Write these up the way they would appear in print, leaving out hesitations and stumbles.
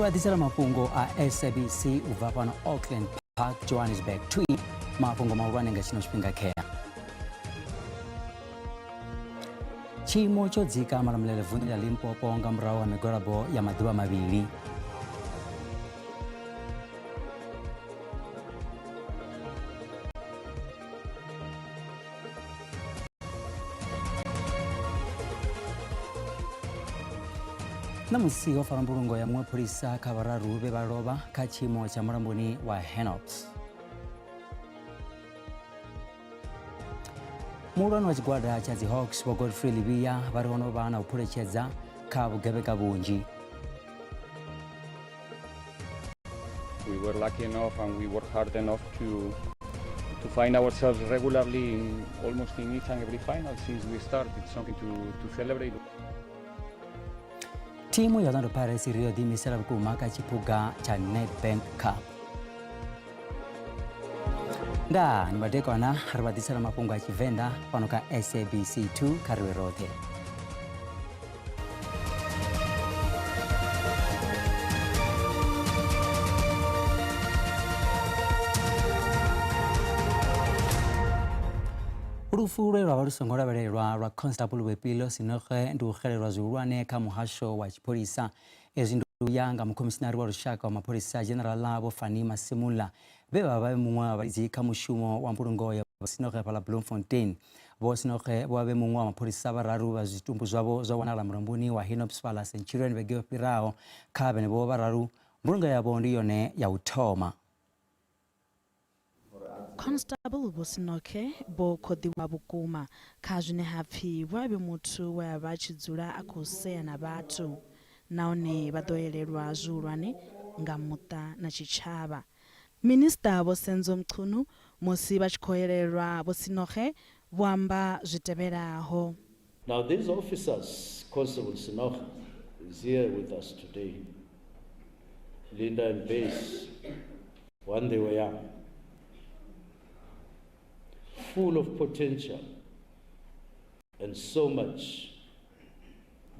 Ri vha ḓisela mafhungo a SABC u bva fhano Auckland Park, Johannesburg. Twi mafhungo mahulwane nga tshino tshifhinga khea. Tshiimo tsho dzika Malamulele vunḓu ḽa Limpopo nga murahu ha migwalabo ya maḓuvha mavhili. Ṋamusi ho farwa mbulungo ya muṅwe pholisa kha vhararu vhe vha lovha kha tshiimo tsha mulamboni wa Henops. Muhulwane wa tshigwada tsha dzi Hawks Vho Godfrey Livhiya vha ri ho no vha na u phuletshedza kha vhugevhenga vhunzhi. We were lucky enough and we worked hard enough to find ourselves regularly in almost in each and every final since we started. It's something to celebrate. Thimu ya Orlando Pirates ri yo ḓiimisela vhukuma kha tshiphuga tsha Nedbank Cup. Ndaa ni madekwana ri vha ḓisela mafhungo a Tshivenḓa fhano kha SABC 2 kha riwe roṱhe. Lufu lwe lwa vha lu songo lavhelelwa lwa Constable Wepilo Sinoge ndi u xelelwa zwihulwane kha muhasho wa tshipholisa. Hezwi ndi u ya nga mukhomishinari wa lushaka wa mapholisa Generala Vho Fannie Masemola vhe vha vha vhe muṅwe wa vhalidzi kha mushumo wa mbulungo ya Vho Sinoge fhaḽa Bloemfontein. Vho Sinoge vho vha vhe muṅwe wa mapholisa vhararu vha zwitumbu zwavho zwa wanala mulamboni wa Hennops fhaḽa Centurion vhege yo fhiraho. Kha vhenevho vhararu, mbulungo yavho ndi yone ya u thoma. Constable Vho Sinoke vho khoḓiwa vhukuma kha zwine ha pfi vho vha vhe muthu we a vha a tshi dzula a khou sea na vhathu nahone vha ḓo elelwa zwihulwane nga muṱa na tshitshavha. Minisiṱa Vho Senzo Mchunu musi vha tshi khou elelwa Vho Sinoge vho amba zwi tevhelaho. Now these officers, Constable Sinoge is here with us today, Linda and Base, when they were young, full of potential and so much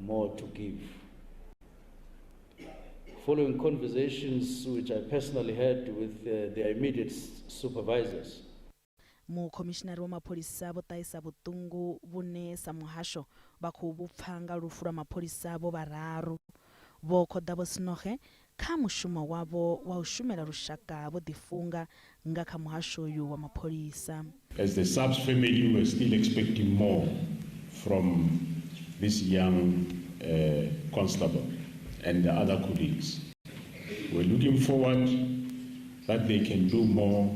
more to give. Following conversations which I personally had with their immediate supervisors, Mukhomishinari wa mapholisa vho ṱahisa vhuṱungu vhune sa muhasho vha khou vhu pfa nga lufu lwa mapholisa avho vhararu. Vho khoḓa Vho Sinoge kha mushumo wavho wa u shumela lushaka vho ḓifunga nga kha muhasho uyu wa mapholisa. As the SAPS family we were still expecting more from this young constable and the other colleagues. We're looking forward that they can do more,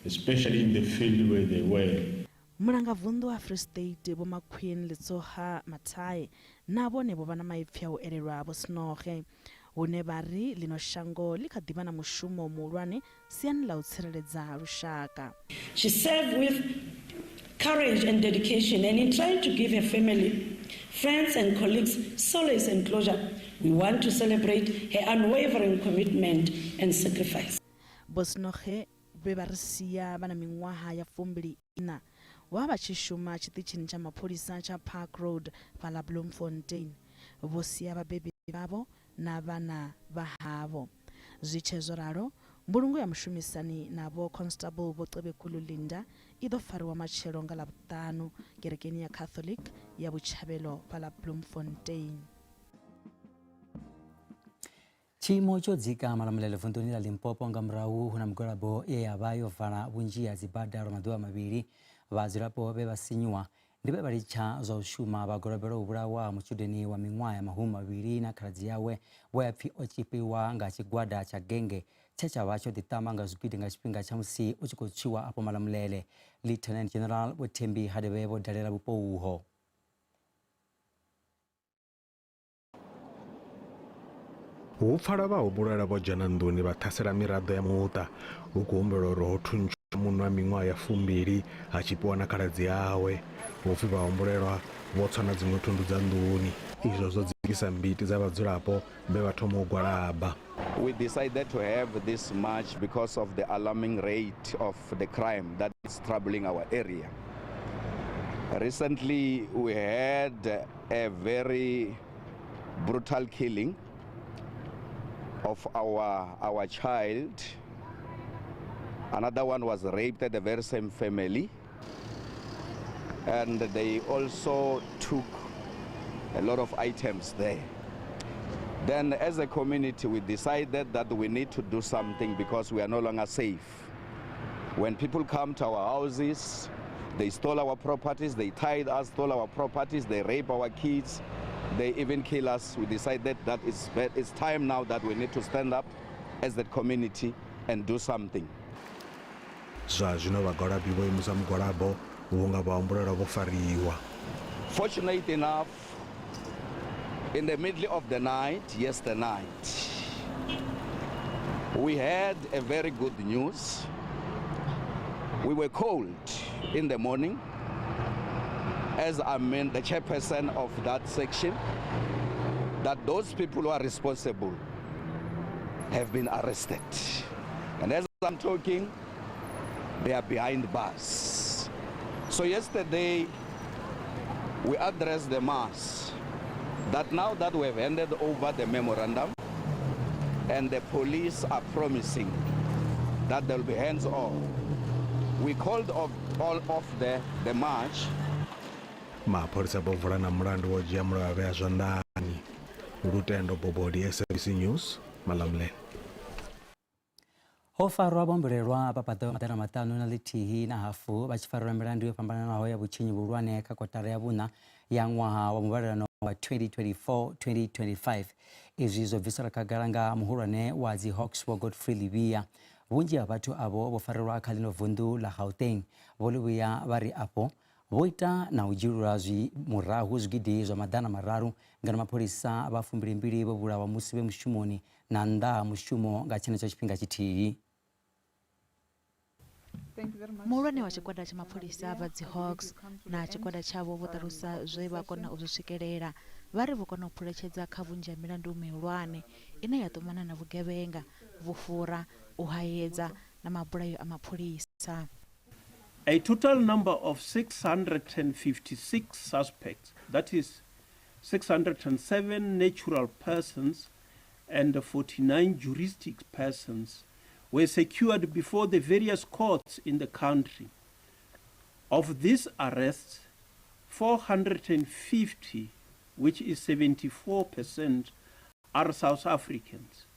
especially in the field where they were. Mulangavunḓu wa Free State Vho Maqueen Letsoha Mathae na vhone vho vha na maipfi a u elelwa Vho Sinoge, hune vha ri ḽino shango ḽi kha ḓi vha na mushumo muhulwane siani ḽa u tsireledza lushaka. She served with courage and dedication, and in trying to give her family, friends and colleagues solace and closure, we want to celebrate her unwavering commitment and sacrifice. Vho Sinoge vhe vha ri sia vha na miṅwaha ya fumbili iṋa, vho vha vha tshi shuma tshiṱitshini tsha mapholisa tsha Park Road fhaḽa Bloemfontein. Vho sia vhabebi vhavho na vhana vha havho. Zwi tshe zwo ralo, mbulungo ya mushumisani na Vho Constable Vho Cebekhulu Linda i ḓo fariwa matshelo nga Ḽavhuṱanu kerekeni ya Catholic ya Vhutshavhelo fhaḽa Bloemfontein. Tshiimo tsho dzika Malamulele vunḓuni ḽa Limpopo nga murahu hu na migwalabo ye ya vha yo vala vhunzhi ha dzibada lwa maḓuvha mavhili. Vhadzulapo vhe vha sinyuwa ndi vhe vha litsha zwa u shuma vha gwalabela u vhulawa ha mutshudeni wa miṅwaha ya mahumi mavhili na khaladzi yawe we a pfi o tshipiwa nga tshigwada tsha genge tshe tsha vha tsho ḓiṱama nga zwigidi nga tshifhinga tsha musi u tshi khou tswiwa afho Malamulele. Lieutenant General Vho Thembi Hadebe vho dalela vhupo uho. Hu pfala vhahumbulelwa vho dzhena nḓuni vha ṱhasela miraḓo ya muṱa. Hu khou humbelwa uri ho thuntshwa munna wa miṅwaha ya fumbili ha tshipiwa na khaladzi awe. Hu pfi vhahumbulelwa vho tswa na dziṅwe thundu dza nḓuni. Izwo zwo dzikisa mbiti dza vhadzulapo vhe vha thoma u gwalaba. We decided to have this march because of the alarming rate of the crime that is troubling our area. Recently, we had a very brutal killing. of our child. Another one was raped at the very same family. And they also took a lot of items there. Then as a community, we decided that we need to do something because we are no longer safe. When people come to our houses, they stole our properties, they tied us, stole our properties, they rape our kids, they even kill us. We decided that it's time now that we need to stand up as the community and do something. Zwa zwino vhagwalabi vho imisa mugwalabo vhunga vhahumbulelwa vho fariwa. Fortunate enough, in the middle of the night, yesterday night, we had a very good news. We were called in the morning, as I'm the chairperson of that section, that those people who are responsible have been arrested. And as I'm talking, they are behind bars. So yesterday, we addressed the mass that now that we have handed over the memorandum and the police are promising that there will be hands off, we called off all of the march. Mapholisa vho vula na mulandu wo dzhia mulayo wa vhea zwanḓani. Lutendo Bobodi, SABC News, Malamulele. Ho farwa vhahumbulelwa vha paḓaho 501 vha tshi farelwa milandu yo fhambananaho ya vhutshinyi vhuhulwane kha kotara ya vhuṋa ya ṅwaha wa muvhalelano wa 2024-2025. Izwi zwo bviselwa khagala nga muhulwane wa dzi Hawks Vho Godfrey Livia. Vhunzhi ha vhathu avho vho farelwa kha ḽino vunḓu ḽa Gauteng. Vho Livia vha ri afho vho ita na u dzhiulula zwi murahu zwigidi zwa 300 ngeno mapholisa vha 22 vho vhulawa musi vhe mushumoni na nnḓa ha mushumo nga tshenetsho tshifhinga tshithihi. Muhulwane wa tshigwada tsha mapholisa vha dzi Hawks na tshigwada tshavho vho ṱalusa zwe vha kona u zwi swikelela. Vha ri vho kona u phuletshedza kha vhunzhi ha milandu mihulwane ine ya ṱumana na vhugevhenga, vhufhura, u hayedza na mabulayo a mapholisa. A total number of 656 suspects, that is 607 natural persons and 49 juristic persons, were secured before the various courts in the country. Of these arrests, 450, which is 74%, are South Africans.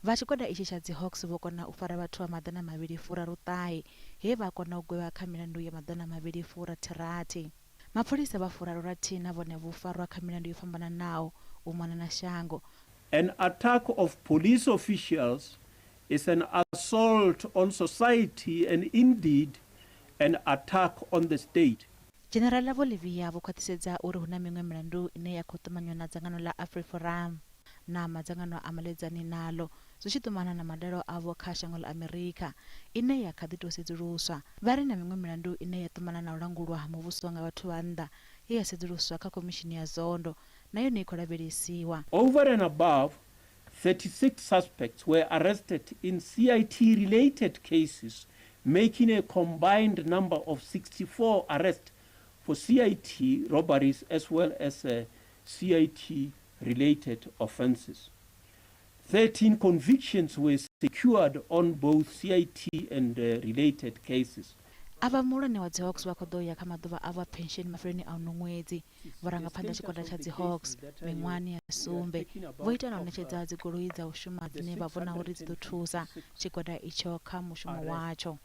Vha tshigwada itshi tsha dzi Hawks vho kona u fara vhathu vha 239 he vha kona u gwevha kha milandu ya 260. Mapholisa vha 66 na vhone vho farwa kha milandu yo fhambananaho u mona na shango. An attack of police officials is an assault on society and indeed an attack on the state. General Vho Livia vho khwaṱhisedza uri hu na miṅwe milandu ine ya khou ṱumanywa na dzangano ḽa AfriForum na madzangano a maledzani nalo zwi tshi ṱumana na madalo avho kha shango ḽa Amerika ine ya kha ḓi tou sedzuluswa. Vha ri na miṅwe milandu ine ya ṱumana na u langulwa ha muvhuso nga vhathu vha nnḓa ye ya sedzuluswa kha khomishini ya Zondo na yone i khou lavhelesiwa. Over and above, 36 suspects were arrested in CIT-related cases, making a combined number of 64 arrests for CIT robberies as well as CIT-related offenses. 13 convictions were secured on both CIT and related cases. Avha muhulwane wa dzi Hawks vha khou ḓo ya kha maḓuvha avho a pension mafheloni a uno ṅwedzi. Vhurangaphanḓa tshigwada tsha dzi Hawks miṅwahani ya sumbe vho ita na u ṋetshedza dzigoloi dza u shuma dzine vha vhona uri dzi ḓo thusa tshigwada itsho kha mushumo watsho.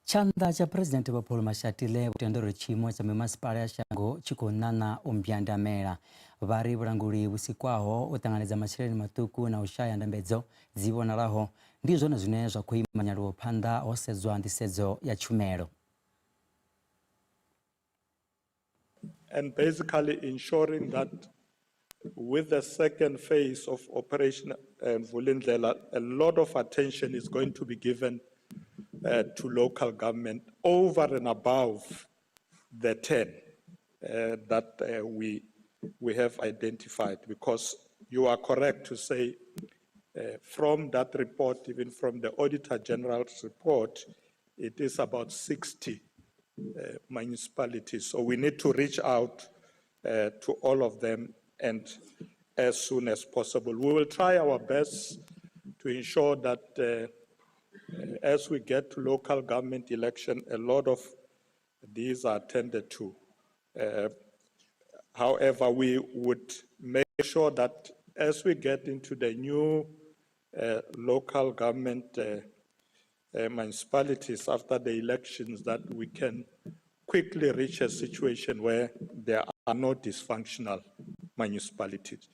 Tshanḓa tsha Phresidennde Vho Paul Mashatile vho tenda uri tshiimo tsha mimasipala ya shango tshi khou ṋaṋa u mbyandamela. Vha ri vhulanguli vhu sikwaho u ṱanganedza masheleni maṱuku na u shaya ndambedzo dzi vhonalaho ndi zwone zwine zwa khou ima nyaluwo phanḓa ho sedzwa nḓisedzo ya tshumelo. And basically ensuring that with the second phase of Operation Vulindlela, a lot of attention is going to be given to local government over and above the 10 that we have identified. Because you are correct to say from that report, even from the Auditor General's report, it is about 60 municipalities. So we need to reach out to all of them and as soon as possible. We will try our best to ensure that as we get to local government election, a lot of these are attended to. However, we would make sure that as we get into the new local government municipalities after the elections, that we can quickly reach a situation where there are no dysfunctional municipalities.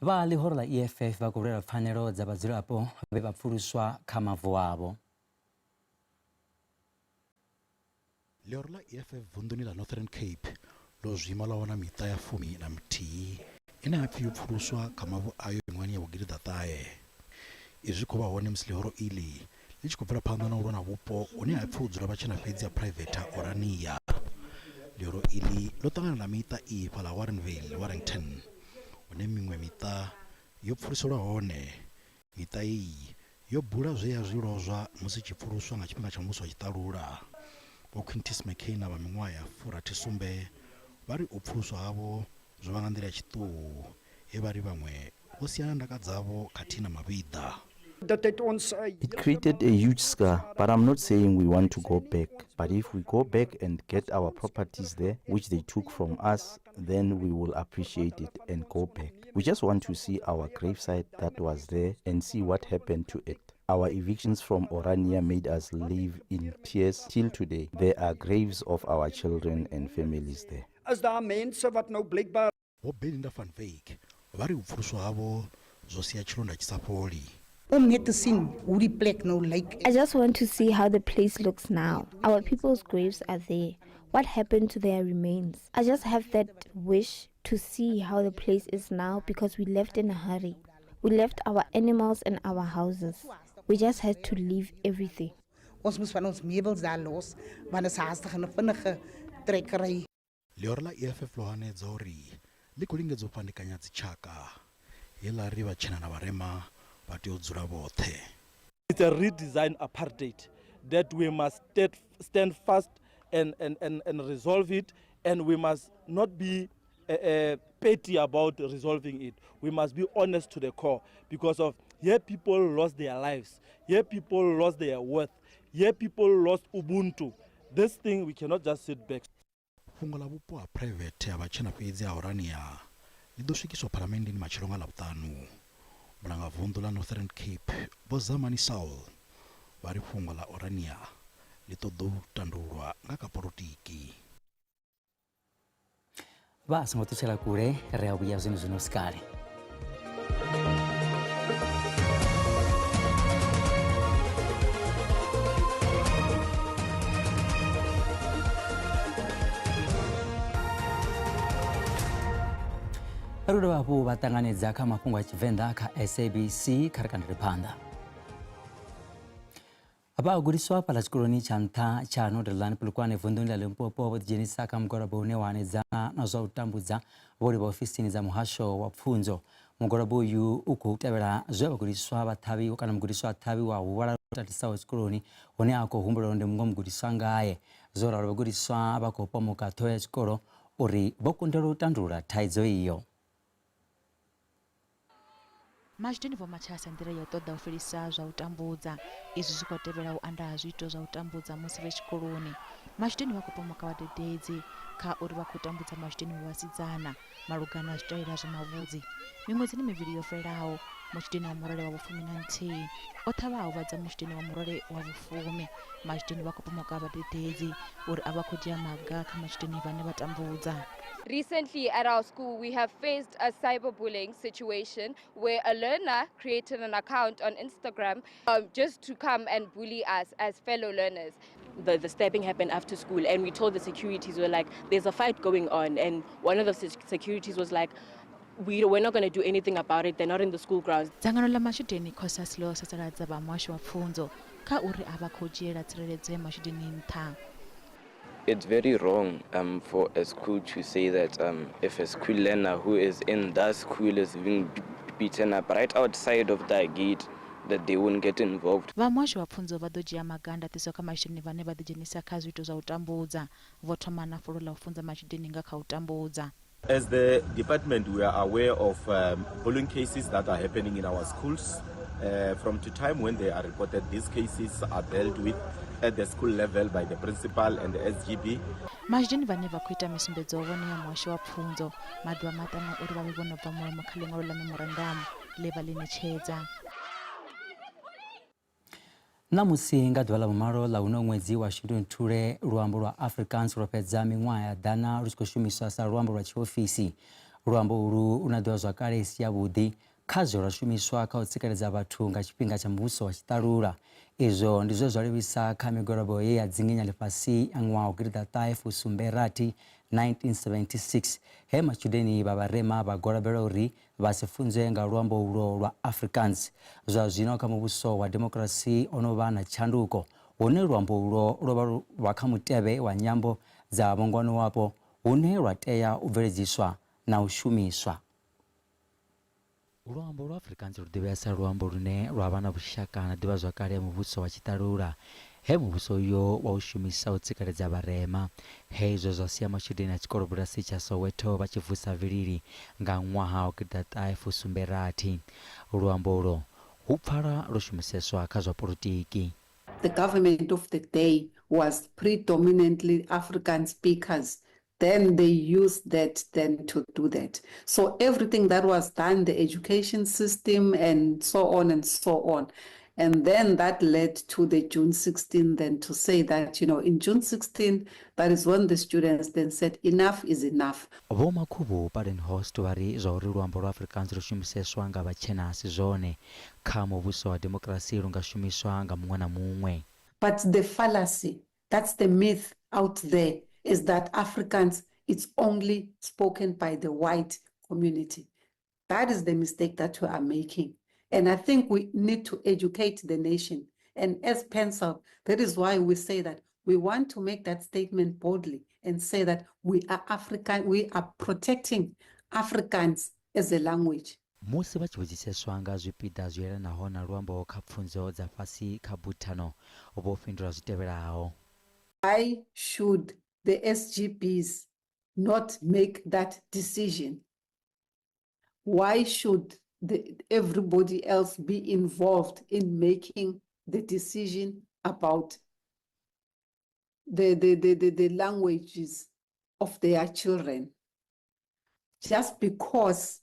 Vha ḽihoro ḽa EFF vha khou lwela pfanelo dza vhadzulapo vhe vha pfuluswa kha mavu avho. Ḽihoro ḽa EFF vunḓuni ḽa Northern Cape ḽo zwima ḽa wana miṱa ya 11 ine ha pfi yo pfuluswa kha mavu ayo miṅwahani ya vhugidiḓaṱahe. Izwi khou vha hone musi ḽihoro iḽi ḽi tshi khou bvela phanḓa na u lwa na vhupo hune ha pfi hu dzula vhatshena fhedzi ha phuraivethe ha Orania. Ḽihoro iḽi ḽo ṱangana na miṱa iyi fhaḽa Warrenvale, Warrington, hune miṅwe miṱa yo pfuluselwa hone. Miṱa iyi yo bula zwe ya zwi lozwa musi i tshi pfuluswa nga tshifhinga tsha muvhuso wa tshiṱalula. Vho Quintis McKenna vha miṅwaha ya 67 vha ri u pfuluswa havho zwo vha nga nḓila ya tshiṱuhu he vha ri vhaṅwe vho sia na ndaka dzavho khathihi na mavhiḓa. It created a huge scar, but I'm not saying we want to go back. But if we go back and get our properties there, which they took from us, then we will appreciate it and go back. We just want to see our gravesite that was there and see what happened to it. Our evictions from Orania made us live in tears till today. There are graves of our children and families there. Is daar mense wat nou blykbaar Vho Belinda van Wyk vha ri u pfuluswa havho zwo sia tshilonda tshi sa fholi. Om net te sien hoe die plek nou lyk. I just want to see how the place looks now. Our people's graves are there. What happened to their remains? I just have that wish to see how the place is now because we left in a hurry. We left our animals and our houses. We just had to leave everything. Ons moes van ons meubels daar los, want dit is haastig en 'n vinnige trekkery. Ḽihoro ḽa EFF ḽo hanedza uri ḽi khou lingedza u fhandekanya dzitshaka he ḽa ri vhatshena na vharema vha tea u dzula vhoṱhe. It's a redesigned apartheid that we must stand fast and resolve it, and we must not be petty about resolving it. We must be honest to the core, because of here people lost their lives, here people lost their worth, here people lost Ubuntu. This thing, we cannot just sit back. Fhungo ḽa vhupo ha phuraivethe ha vhatshena fhedzi ha Orania ḽi ḓo swikiswa phalamenndeni matshelo nga Ḽavhuṱanu. Mulangavunḓu ḽa Northern Cape Vho Zamani Saul vha ri fhungo ḽa Orania ḽi ṱoḓa u tandululwa nga kha polotiki. Vha songo ṱutshela kule, ri a vhuya zwino zwino sikale. Ri dovha hafhu vha ṱanganedza kha mafhungo a Tshivenḓa kha SABC. Kha ri kandele phanḓa. Vhagudiswa fhaḽa tshikoloni tsha nṱha tsha Northern Polokwane vunḓuni ḽa Limpopo vho ḓidzhenisa kha mugwalabo une wa hanedzana na zwa u tambudza vho livha ofisini dza muhasho wa pfunzo. Mugwalabo uyu u khou tevhela zwe vhagudiswa vha ṱhavhiwa kana mugudiswa a ṱhavhiwa huvhala lu tatisaho tshikoloni hune a khou humbula uri ndi muṅwe mugudiswa ngae. Zwo ralo vhagudiswa vha khou pomoka ṱhoho ya tshikolo uri vho kundelwa u tandulula thaidzo iyo. Masheleni vho matsha sa nḓila ya u ṱoḓa u fhelisa zwa u tambudza. Izwi zwi khou tevhela u anda ha zwiito zwa u tambudza musi vhe tshikoloni. Masheleni vha khou pomoka vhadededzi kha uri vha khou tambudza masheleni vha vhasidzana malugana na zwitaela zwa mavhudzi. Miṅwedzini mivhili yo fhelaho, mutshudeni wa murole wa vhufumi na nthihi o ṱhavha a huvhadza mutshudeni wa murole wa vhufumi. Masheleni vha khou pomoka vhadededzi uri a vha khou dzhia maga kha masheleni vhane vha tambudza. Recently at our school, we have faced a cyberbullying situation where a learner created an account on Instagram just to come and bully us as fellow learners. The stabbing happened after school, and we told the securities, we were like, there's a fight going on. And one of the securities was like, we're not going to do anything about it, they're not in the school grounds. Dzangano ḽa matshudeni COSAS ḽo sasaladza vha muhasho wa pfunzo kha uri a vha khou dzhiela tsireledzo ya matshudeni nṱha. It's very wrong for a school to say that if a school learner who is in that school is being beaten up right outside of that gate, that they won't get involved. Vha muhasho wa pfunzo vha ḓo dzhia maga a ndaṱiso kha matshudeni vhane vha ḓidzhenisa kha zwiito zwa u tambudza. Vho thoma na fulo ḽa u funza matshudeni nga kha u tambudza. As the department, we are aware of um, bullying cases that are happening in our schools. Uh, from to time when they are reported, these cases are dealt with at the school level by the principal and the SGB. Mashudu vhane vha khou ita misumbedzo vho ṋea muhasho wa pfunzo maḓuvha maṱanu uri vha vhe vho no bva mulomo kha ḽiṅwalo ḽa memorandamu ḽe vha ḽi ṋetshedza. Ṋamusi nga ḓuvha ḽa vhumalo ḽa uno ṅwedzi wa Shundunthule, luambo lwa Afrikaans lwo fhedza miṅwaha ya ḓana lu tshi khou shumiswa sa luambo lwa tshiofisi. Luambo ulu lu na ḓivhazwakale i si yavhuḓi kha zwe lwa shumiswa kha u tsikeledza vhathu nga tshifhinga tsha muvhuso wa tshiṱalula. Izwo ndi zwe zwa livhisa kha migwalabo ye ya dzinginya ḽifhasi ya ṅwaha wa gidiḓaṱahe fusumbe rathi 1976 he matshudeni vha vharema vha gwalabelwa uri vha si funzwe nga luambo ulwo lwa Afrikaans. Zwa zwino kha muvhuso wa demokirasi ho no vha na tshanduko hune luambo ulwo lwo vha lwa kha mutevhe wa nyambo dza vhongwaniwapo hune lwa tea u bveledziswa na u shumiswa. Luambo lwa Afrikaans lu ḓivhea sa luambo lune lwa vha na vhushaka na ḓivhazwakale ya muvhuso wa tshiṱalula he muvhuso uyo wa u shumisa u tsikeledza vharema. Hezwo zwa sia matshudeni a tshikolobulasi tsha Soweto vha tshi vusa vilili nga ṅwaha wa gidiḓaṱahe fusumbe rathi. Luambo ulwo hu pfala lwo shumiseswa kha zwa polotiki. The government of the day was predominantly African speakers then they used that then to do that. So everything that was done, the education system and so on and so on. And then that led to the June 16 then to say that, you know, in June 16, that is when the students then said enough is enough. Vho Makhubu Badenhorst vha ri zwa uri luambo lwa Afrikaans lu shumiseswa nga vhatshena a si zwone. Kha muvhuso wa demokirasi lu nga shumiswa nga muṅwe na muṅwe. But the fallacy That's the myth out there is that Afrikaans it's only spoken by the white community. That is the mistake that we are making. And I think we need to educate the nation. And as PanSALB, that is why we say that we want to make that statement boldly and say that we are African, we are protecting Afrikaans as a language. Musi vha tshi vhudziseswa nga zwipiḓa zwi yelanaho na luambo kha pfunzo dza fhasi kha buthano, vho fhindula zwi tevhelaho. Why should the SGBs not make that decision? Why should the, everybody else be involved in making the decision about the, the, the, the, the languages of their children? Just because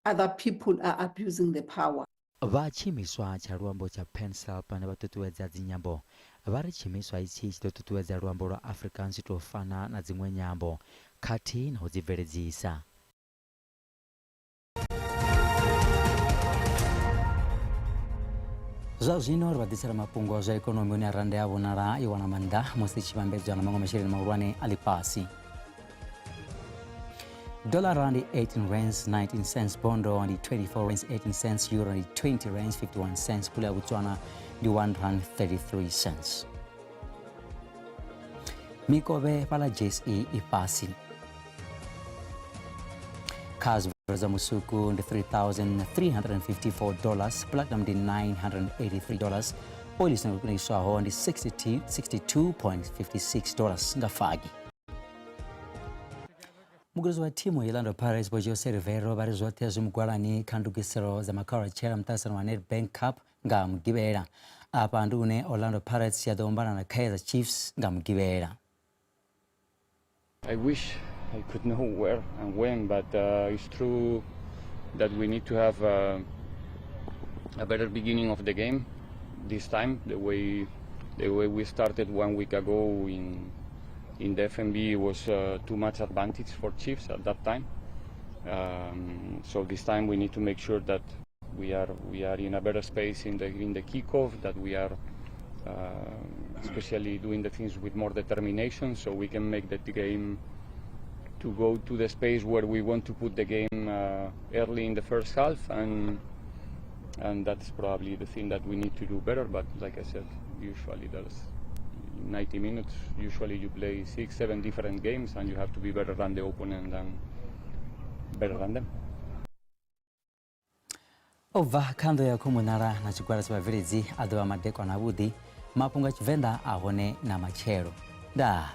other people are abusing the power. Vha tshiimiswa tsha luambo tsha PanSALB vhane vha ṱuṱuwedza dzinyambo vha ri tshiimiswa itshi tshi ḓo ṱuṱuwedza luambo lwa Afrikaans u tou fana na dziṅwe nyambo khathihi na u dzi bveledzisa. Zwa zwino ri vha ḓisela mafhungo a zwa ikonomi hune rannda ya vhonala yo wana maanḓa musi i tshi vhambedzwa na maṅwe masheleni mahulwane a ḽifhasi. Dollar ndi 18 rands 19 cents, bondo ndi 24 rands 18 cents, euro ndi 20 rands 51 cents, pula ya Botswana ndi 1 rand 33 cents. Mikovhe fhaḽa JSE i fhasi. Kha zwa musuku ndi 3354 dollars, platinum ndi 983 dollars, oil i songo kunakiswaho ndi 62.56 dollars nga fagi. Mugudisi wa thimu ya Orlando Pirates Vho Jose Riveiro vha ri zwoṱhe zwi mugwalani kha ndugiselo dza makhaulatshe a muṱaṱisano wa Nedbank Cup nga Mugivhela. Afha ndi hune Orlando Pirates ya ḓo ombana na Kaizer Chiefs nga Mugivhela. I wish I could know where and when, but uh, it's true that we need to have uh, a better beginning of the game this time. The way the way we started one week ago in in the FNB was uh, too much advantage for Chiefs at that time. Um, so this time we need to make sure that we are we are in a better space in the in the kickoff, that we are uh, especially doing the things with more determination, so we can make that game to go to the space where we want to put the game uh, early in the first half, and and that's probably the thing that we need to do better. But like I said, usually there's 90 minutes. Usually you play six, seven different games, and you have to be better than the opponent and better than them. U bva kha nnḓu ya khomunala na tshigwada tsha vhabveledzi a ḓo vha madekwana avhuḓi mafhungo a tshivenḓa a hone na matshelo ndaa.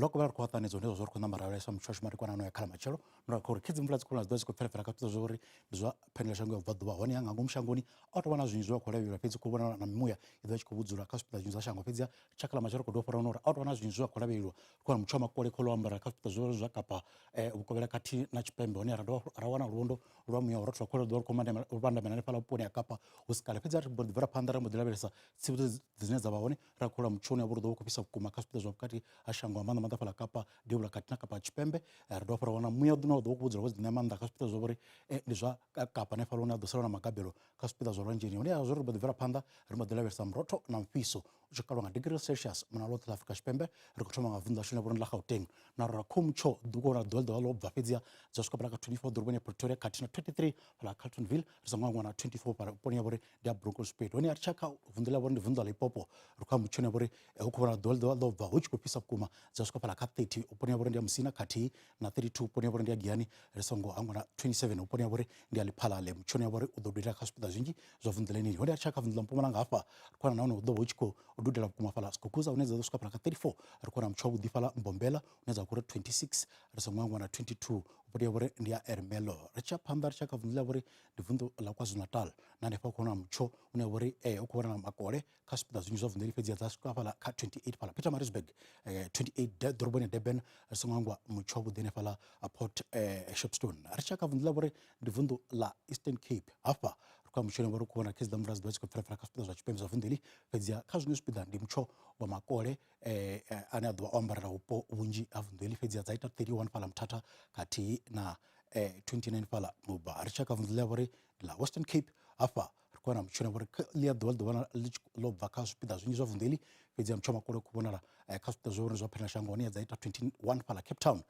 Ḓuvha kovhela ri khou ṱanganedza hune zwa zwo ri khou namba ra lavhelesa mutsho washu madekwana ano ya kha ḽa matshelo no ra khou uri khedzi mvula dzi khou dzi ḓo dzi khou pfelafhela kha zwipiḓa zwa uri ndi zwa phendela shango ya vhubvaḓuvha honeha nga ngomu shangoni a tou vha na zwinzhi zwe wa khou lavhelelwa fhedzi khou vhonala na mimuya i ḓo vha tshi khou vhudzula kha zwipiḓa zwinzhi zwa shango fhedziha tsha kha ḽa matshelo khou dovha fhira uri a tou vha na zwinzhi zwe wa khou lavhelelwa ri khou wana mutsho wa makole khou ḽo ambara kha zwipiḓa zwa zwa kapa vhukovhela khathihi na tshipembe hone ra dovha ra wana luvhondo lwa muya wa rothola khou ḓo ri khou vandamela hanefhaḽa vhuponi ha kapa hu si kale fhedzi ri mbo ḓi bvela phanḓa ra mbo ḓi lavhelesa tsivhudzo dzine dza vha hone ra khou mutsho une wa vha uri u ḓo vha u khou fhisa vhukuma kha zwipiḓa zwa vhukati ha shango nga maanḓa maanḓa fhaḽa kapa devhula khathihi na kapa tshipembe ri dovha hafhu ra wana muya une wa ḓo vha u khou vhudzula wo dzi ṋea maanḓa kha zwipiḓa zwa uri ndi zwa kapa hanefhaḽa hune ha ḓo sala na magabelo kha zwipiḓa zwa lwanzheni hune ha zwo ri mbo ḓi bvela phanḓa ri mbo ḓi lavhelesa murotho na mufhiso u tshi kalwa nga degree celsius muna ḽoṱhe ḽa afrika tshipembe ri khou thoma nga vunḓu ḽashu ḽine ḽa gauteng na ro ra khomutsho ḓuko ra ḓuvha ḽi ḓovha ḽo bva fhedziha dza swika fhala kha 24 ḓoroboni ya pretoria khathihi na 23 fhala carltonville ri songo hangwa na 24 fhala vhuponi ya vhori ndi ya bronkhorstspruit hone a ri tsha kha vunḓu ḽa vhori ndi vunḓu ḽa limpopo ri khou ya mutshoni ya vhori hu khou vhona ḓuvha ḽi ḓovha ḽo bva hu tshi khou fhisa vhukuma dza swika fhala kha 30 vhuponi ya vhori ndi ya musina khathihi na 32 vhuponi ya vhori ndi ya giyani ri songo hangwa na 27 vhuponi ya vhori ndi ya lephalale mutshoni ya vhori u ḓo dudela kha zwipiḓa zwinzhi zwa vunḓu ḽeneli hone a ri tsha kha vunḓu ḽa mpumalanga hafha ri khou wana nahone hu ḓo vha hu tshi khou dudela vhukuma fhala skukuza hune dza ḓo swika fhala kha 34 ri khou wana mutsho wavhuḓi fhala mbombela hune dza khou ri 26 ri songo hangwa na 22 vhuponi ya vhori ndi ya ermelo ri tshi ya phanḓa ri tshi ya kha vunḓu ḽa vhori ndi vunḓu ḽa kwazulu-natal na hanefha khou wana mutsho une wa vhori u khou vhonala makole kha zwipiḓa zwinzhi zwa vunḓu fhedzi dza swika hafhaḽa kha 28 fhaḽa pietermaritzburg 28 ḓoroboni ya durban ri songo hangwa mutsho wavhuḓi hanefhaḽa port shepstone ri tshi ya kha vunḓu ḽa vhori ndi vunḓu ḽa eastern cape hafha ri khou ya mutshoni vhori khou vhona khedzi ḓa mvula dzi ḓovha dzi khou pfelafhela kha zwipiḓa zwa tshipembe zwa vunḓu heḽi fhedziha kha zwiṅwe zwipiḓa ndi mutsho wa makole ane a ḓovha o ambarela vhupo vhunzhi ha vunḓu heḽi fhedziha dza ita 31 fhaḽa mthatha khathihi na 29 fhaḽa muba ri tshi ya kha vunḓu ḽa vhori ḽa western cape hafha ri khou wana mutshoni vhori ḽi a ḓuvha ḽi ḓovha ḽo bva kha zwipiḓa zwinzhi zwa vunḓu heḽi fhedzi mutsho wa makole khou vhonala kha zwipiḓa zwa zwa phela shango hone dza ita 21 fhaḽa cape town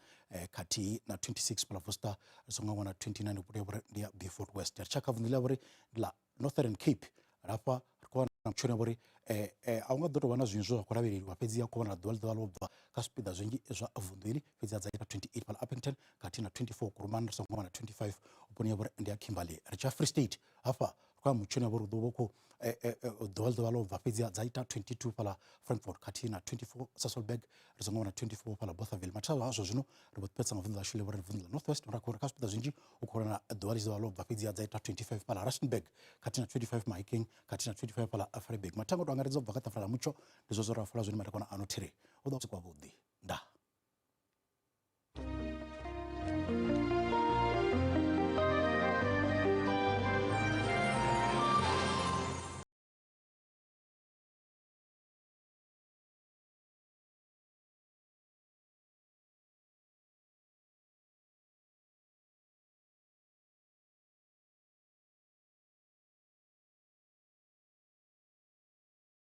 khathihi na 26 fhaḽa voster ri songo wana 29 vhuponi vhori ndi ya beaufort west ri tshi ya kha vunḓu ḽa vhori ḽa northern cape hafha ri khou wana mutshoni wa vhori a hu nga ḓo tou vha na zwinzhi zwe zwa khou lavheleliwa fhedzi ya khou vhonala ḓuvha ḽi ḓovha ḽo bva kha zwipiḓa zwinzhi zwa vunḓu heḽi fhedzi dza ita 28 fhaḽa Upington khathihi na 24 Kuruman ri songo wana 25 vhuponi ya vhori ndi ya Kimberley ri tshi ya Free State hafha ri khou ya mutshoni wa vhori u ḓo vha u khou ḓuvha ḽi ḓovha ḽo bva fhedzi dza ita 22 fhaḽa Frankfort khathihi na 24 Sasolburg ri songo wana 24 fhaḽa Bothaville mathada hazwo zwino ri vho fhedza nga vunḓu ḽashu ḽi vhori vunḓu ḽa North West ra khou uri kha zwipiḓa zwinzhi u khou vhona ḓuvha ḽi tshi ḓovha ḽo bva fhedzi dza ita 25 fhaḽa Rustenburg khathihi na 25 Mahikeng khathihi na 25 fhaḽa Vryburg mathango to angaredza u bva kha ṱafula ḽa mutsho ndi zwo zwo ra fula zwone matakwana ano thiri hu ḓo vha vhusiku havhuḓi ndaa.